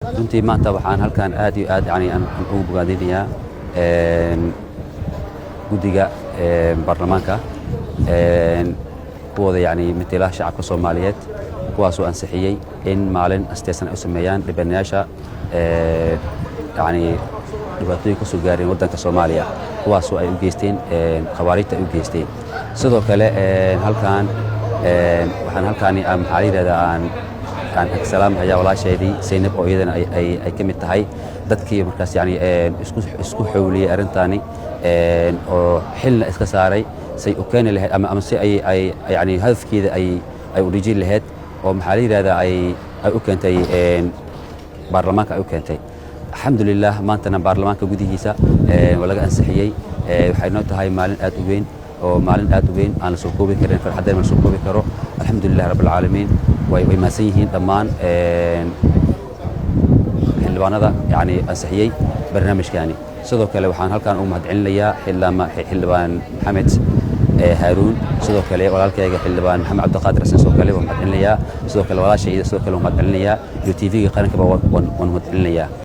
Runtii maanta waxaan halkan aad iyo aad yani aan ugu bogaadinayaa guddiga baarlamaanka, kuwooda yani matela shacabka Soomaaliyeed, kuwaasoo ansixiyey in maalin asteysan ay u sameeyaan dhibanayaasha yani dhibaatooyin ka soo gaareen waddanka Soomaaliya, kuwaasoo ay u geysteen khawaarijta ay u geysteen. Sidoo kale halkan waxaan halkaani, maxaa la yidhahdaa, aan salaamhayaa walaashaydii Saynab, oo iyadana ay ka mid tahay dadkii markaas yani isku xowliyey arrintaani oo xilna iska saaray say u keeni lahayd ama si ay yani hadafkeeda ay u dhijin lahayd, oo maxaa la yidhahdaa, ay u keentay baarlamaanka ay u keentay. Alxamdulilah, maantana baarlamaanka gudihiisa waa laga ansixiyey. Waxay noo tahay maalin aad u weyn, oo maalin aad u weyn aan la soo koobi karin, farxaddeen la soo koobi karo. Alxamdulilah rabbilcaalamiin. Way mahadsan yihiin dhammaan xildhibaanada yani ansixiyey barnaamijkani. Sidoo kale waxaan halkan ugu mahadcelinayaa Xildhibaan Maxamed Haaruun, sidoo kale walaalkayga Xildhibaan Maxamed Cabdiqaadir Xasan, sidoo kale waan mahadcelinayaa, sidoo kale walaashayda, sidoo kale waan mahadcelinayaa, iyo TV-ga qarankaba waan mahadcelinayaa.